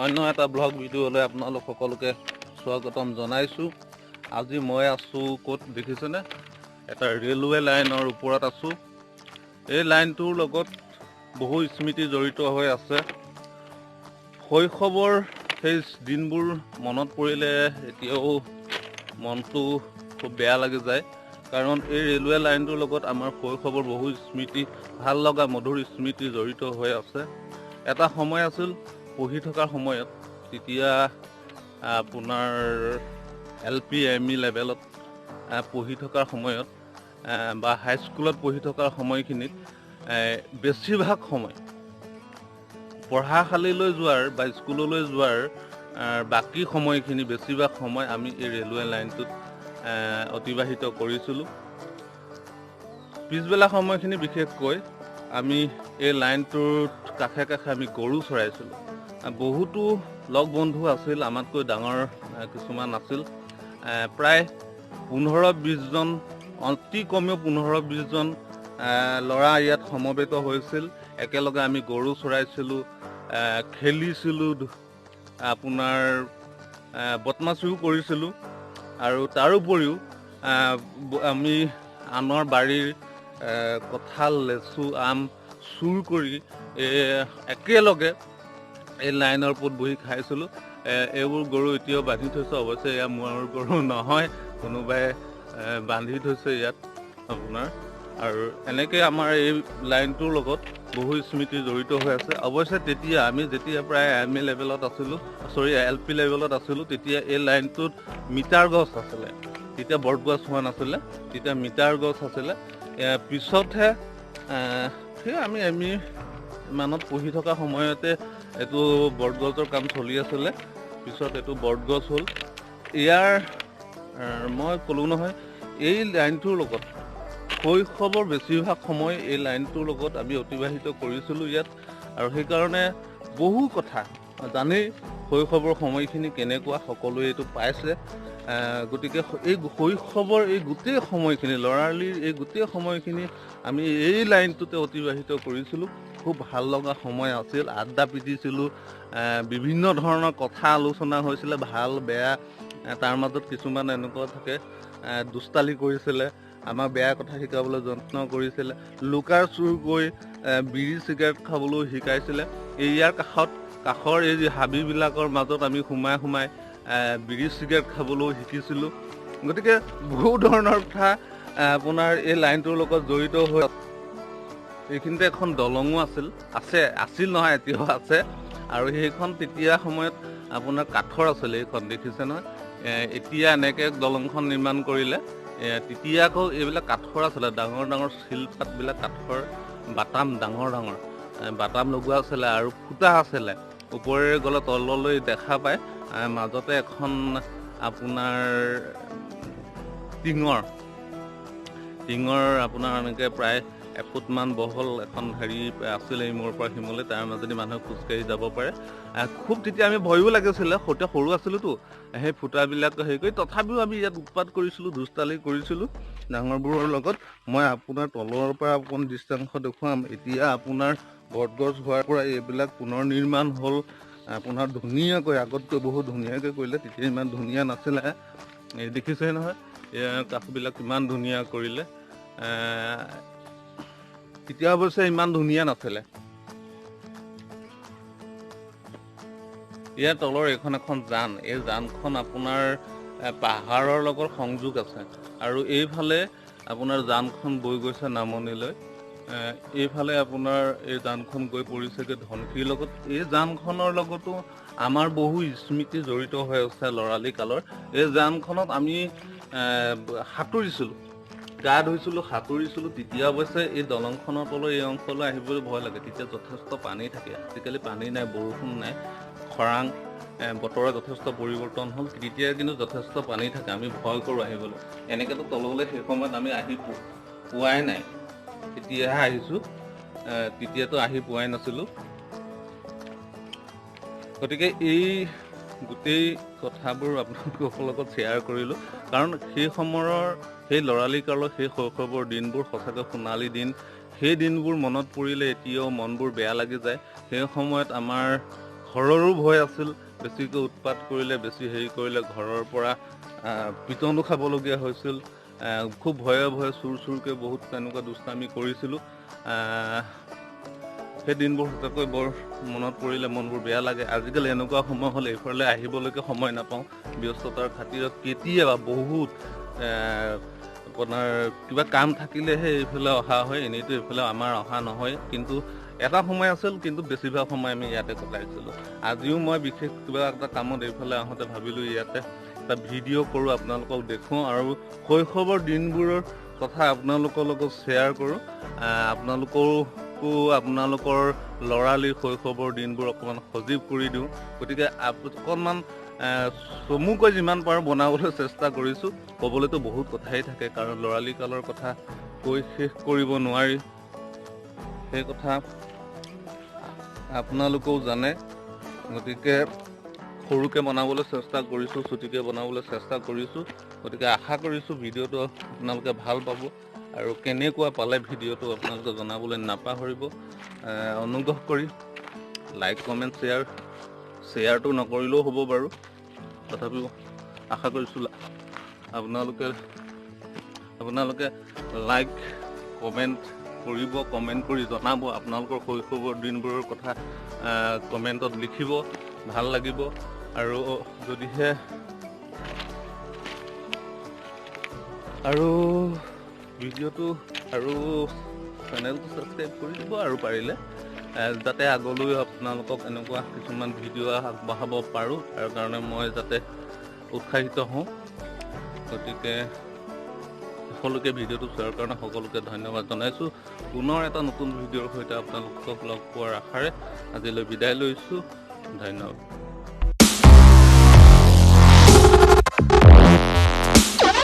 অন্য এটা ব্লগ ভিডিঅ'লৈ আপোনালোক সকলোকে স্বাগতম জনাইছোঁ। আজি মই আছোঁ ক'ত দেখিছেনে? এটা ৰেলৱে লাইনৰ ওপৰত আছোঁ। এই লাইনটোৰ লগত বহু স্মৃতি জড়িত হৈ আছে। শৈশৱৰ সেই দিনবোৰ মনত পৰিলে এতিয়াও মনটো খুব বেয়া লাগি যায়, কাৰণ এই ৰেলৱে লাইনটোৰ লগত আমাৰ শৈশৱৰ বহু স্মৃতি, ভাল লগা মধুৰ স্মৃতি জড়িত হৈ আছে। এটা সময় আছিল পঢ়ি থকাৰ সময়ত, তেতিয়া আপোনাৰ এল পি এম ই লেভেলত পঢ়ি থকাৰ সময়ত বা হাইস্কুলত পঢ়ি থকাৰ সময়খিনিত বেছিভাগ সময় পঢ়াশালীলৈ যোৱাৰ বা স্কুললৈ যোৱাৰ বাকী সময়খিনি বেছিভাগ সময় আমি এই ৰেলৱে লাইনটোত অতিবাহিত কৰিছিলোঁ। পিছবেলা সময়খিনি বিশেষকৈ আমি এই লাইনটোৰ কাষে কাষে আমি গৰু চৰাইছিলোঁ। বহুতো লগ বন্ধু আছিল, আমাতকৈ ডাঙৰ কিছুমান আছিল। প্ৰায় 15-20জন, অতি কমেও 15-20জন ল'ৰা ইয়াত সমবেত হৈছিল। একেলগে আমি গৰু চৰাইছিলোঁ, খেলিছিলোঁ, আপোনাৰ বদমাছিও কৰিছিলোঁ। আৰু তাৰোপৰিও আমি আনৰ বাৰীৰ কঁঠাল, লেচু, আম চুৰ কৰি একেলগে এই লাইনৰ ওপৰত বহি খাইছিলোঁ। এইবোৰ গৰু এতিয়াও বান্ধি থৈছে। অৱশ্যে এয়া মোৰ গৰু নহয়, কোনোবাই বান্ধি থৈছে ইয়াত আপোনাৰ। আৰু এনেকৈ আমাৰ এই লাইনটোৰ লগত বহু স্মৃতি জড়িত হৈ আছে। অৱশ্যে তেতিয়া আমি যেতিয়া প্ৰায় এম ই লেভেলত আছিলোঁ, চৰি এল পি লেভেলত আছিলোঁ, তেতিয়া এই লাইনটোত মিটাৰ গছ আছিলে। তেতিয়া বটগছ হোৱা নাছিলে, তেতিয়া মিটাৰ গছ আছিলে। পিছতহে সেই আমি এম ই মানত পঢ়ি থকা সময়তে এইটো বটগছৰ কাম চলি আছিলে। পিছত এইটো বটগছ হ'ল। ইয়াৰ মই ক'লোঁ নহয়, এই লাইনটোৰ লগত শৈশৱৰ বেছিভাগ সময় এই লাইনটোৰ লগত আমি অতিবাহিত কৰিছিলোঁ ইয়াত। আৰু সেইকাৰণে বহু কথা জানেই শৈশৱৰ সময়খিনি কেনেকুৱা, সকলোৱে এইটো পাইছে। গতিকে এই শৈশৱৰ এই গোটেই সময়খিনি, ল'ৰালিৰ এই গোটেই সময়খিনি আমি এই লাইনটোতে অতিবাহিত কৰিছিলোঁ। খুব ভাল লগা সময় আছিল। আড্ডা পিটিছিলোঁ, বিভিন্ন ধৰণৰ কথা আলোচনা হৈছিলে, ভাল বেয়া। তাৰ মাজত কিছুমান এনেকুৱা থাকে, দুষ্টালি কৰিছিলে, আমাক বেয়া কথা শিকাবলৈ যত্ন কৰিছিলে, লুকাৰ চুৰ কৰি বিড়ি চিগাৰেট খাবলৈও শিকাইছিলে। এই ইয়াৰ কাষৰ এই হাবিবিলাকৰ মাজত আমি সোমাই সোমাই বিড়ি চিগাৰেট খাবলৈও শিকিছিলোঁ। গতিকে বহু ধৰণৰ কথা আপোনাৰ এই লাইনটোৰ লগত জড়িত হৈ এইখিনিতে এখন দলঙো আছিল, আছে, আছিল নহয়, এতিয়াও আছে। আৰু সেইখন তেতিয়া সময়ত আপোনাৰ কাঠৰ আছিলে, এইখন দেখিছে নহয়। এতিয়া এনেকৈ দলংখন নিৰ্মাণ কৰিলে। তেতিয়া আকৌ এইবিলাক কাঠৰ আছিলে, ডাঙৰ ডাঙৰ শিলপাতবিলাক কাঠৰ বাটাম, ডাঙৰ ডাঙৰ বাটাম লগোৱা আছিলে আৰু ফুটা আছিলে। ওপৰেৰে গ'লে তললৈ দেখা পায়। মাজতে এখন আপোনাৰ টিঙৰ আপোনাৰ এনেকৈ প্ৰায় এফুটমান বহল এখন হেৰি আছিলে ইমূৰৰ পৰা সিমূৰলৈ, তাৰ মাজেদি মানুহে খোজকাঢ়ি যাব পাৰে। খুব তেতিয়া আমি ভয়ো লাগিছিলে, সৰুতে সৰু আছিলোঁতো, সেই ফুটাবিলাক হেৰি কৰি তথাপিও আমি ইয়াত উৎপাত কৰিছিলোঁ, দুষ্টালি কৰিছিলোঁ ডাঙৰবোৰৰ লগত। মই আপোনাৰ তলৰ পৰা অকণ দৃষ্টাংশ দেখুৱাম। এতিয়া আপোনাৰ বটগছ হোৱাৰ পৰা এইবিলাক পুনৰ নিৰ্মাণ হ'ল আপোনাৰ ধুনীয়াকৈ, আগতকৈ বহুত ধুনীয়াকৈ কৰিলে। তেতিয়া ইমান ধুনীয়া নাছিলে। এই দেখিছেই নহয়, ইয়াৰ কাষবিলাক কিমান ধুনীয়া কৰিলে। তেতিয়া অৱশ্যে ইমান ধুনীয়া নাছিলে। ইয়াৰ তলৰ এইখন এখন জান, এই জানখন আপোনাৰ পাহাৰৰ লগত সংযোগ আছে। আৰু এইফালে আপোনাৰ জানখন বৈ গৈছে নামনিলৈ। এইফালে আপোনাৰ এই জানখন গৈ পৰিছেগৈ ধনশিৰিৰ লগত। এই জানখনৰ লগতো আমাৰ বহু স্মৃতি জড়িত হৈ আছে ল'ৰালি কালৰ। এই জানখনত আমি সাঁতুৰিছিলোঁ, গা ধুইছিলোঁ, সাঁতুৰিছিলোঁ। তেতিয়া অৱশ্যে এই দলংখনৰ তলৰ এই অংশলৈ আহিবলৈ ভয় লাগে, তেতিয়া যথেষ্ট পানী থাকে। আজিকালি পানী নাই, বৰষুণ নাই, খৰাং, বতৰৰ যথেষ্ট পৰিৱৰ্তন হ'ল। তেতিয়া কিন্তু যথেষ্ট পানী থাকে, আমি ভয় কৰোঁ আহিবলৈ। এনেকৈতো তললৈ সেই সময়ত আমি আহি পোৱাই নাই, তেতিয়াহে আহিছোঁ, তেতিয়াতো আহি পোৱাই নাছিলোঁ। গতিকে এই গোটেই কথাবোৰ আপোনালোকৰ লগত শ্বেয়াৰ কৰিলোঁ, কাৰণ সেই সময়ৰ সেই ল'ৰালি কালৰ সেই শৈশৱৰ দিনবোৰ সঁচাকৈ সোণালী দিন। সেই দিনবোৰ মনত পৰিলে এতিয়াও মনবোৰ বেয়া লাগি যায়। সেই সময়ত আমাৰ ঘৰৰো ভয় আছিল, বেছিকৈ উৎপাত কৰিলে, বেছি হেৰি কৰিলে ঘৰৰ পৰা পিটনো খাবলগীয়া হৈছিল। খুব ভয়ে ভয়ে চুৰ চুৰকৈ বহুত তেনেকুৱা দুষ্টামি কৰিছিলোঁ। সেই দিনবোৰ সঁচাকৈ বৰ মনত পৰিলে মনবোৰ বেয়া লাগে। আজিকালি এনেকুৱা সময় হ'লে এইফালে আহিবলৈকে সময় নাপাওঁ ব্যস্ততাৰ খাতিৰত। কেতিয়াবা বহুত আপোনাৰ কিবা কাম থাকিলেহে এইফালে অহা হয়, এনেইতো এইফালে আমাৰ অহা নহয়। কিন্তু এটা সময় আছিল, কিন্তু বেছিভাগ সময় আমি ইয়াতে কটাইছিলোঁ। আজিও মই বিশেষ কিবা এটা কামত এইফালে আহোঁতে ভাবিলোঁ ইয়াতে এটা ভিডিঅ' কৰোঁ, আপোনালোকক দেখুৱাওঁ আৰু শৈশৱৰ দিনবোৰৰ কথা আপোনালোকৰ লগত শ্বেয়াৰ কৰোঁ। আপোনালোককো আপোনালোকৰ ল'ৰালিৰ শৈশৱৰ দিনবোৰ অকণমান সজীৱ কৰি দিওঁ। গতিকে অকণমান চমুকৈ যিমান পাৰোঁ বনাবলৈ চেষ্টা কৰিছোঁ। ক'বলৈতো বহুত কথাই থাকে, কাৰণ ল'ৰালি কালৰ কথা কৈ শেষ কৰিব নোৱাৰি, সেই কথা আপোনালোকেও জানে। গতিকে সৰুকৈ বনাবলৈ চেষ্টা কৰিছোঁ, চুটিকৈ বনাবলৈ চেষ্টা কৰিছোঁ। গতিকে আশা কৰিছোঁ ভিডিঅ'টো আপোনালোকে ভাল পাব আৰু কেনেকুৱা পালে ভিডিঅ'টো আপোনালোকে জনাবলৈ নাপাহৰিব। অনুগ্ৰহ কৰি লাইক, কমেণ্ট, শ্বেয়াৰ, শ্বেয়াৰটো নকৰিলেও হ'ব বাৰু, তথাপিও আশা কৰিছোঁ আপোনালোকে লাইক, কমেণ্ট কৰিব, কমেণ্ট কৰি জনাব আপোনালোকৰ শৈশৱৰ দিনবোৰৰ কথা, কমেণ্টত লিখিব, ভাল লাগিব। আৰু যদিহে আৰু ভিডিঅ'টো আৰু চেনেলটো ছাবস্ক্ৰাইব কৰি দিব আৰু পাৰিলে, যাতে আগলৈ আপোনালোকক এনেকুৱা কিছুমান ভিডিঅ' আগবঢ়াব পাৰোঁ, তাৰ কাৰণে মই যাতে উৎসাহিত হওঁ। গতিকে সকলোকে ভিডিঅ'টো চোৱাৰ কাৰণে সকলোকে ধন্যবাদ জনাইছোঁ। পুনৰ এটা নতুন ভিডিঅ'ৰ সৈতে আপোনালোকক লগ পোৱাৰ আশাৰে আজিলৈ বিদায় লৈছোঁ। ধন্যবাদ।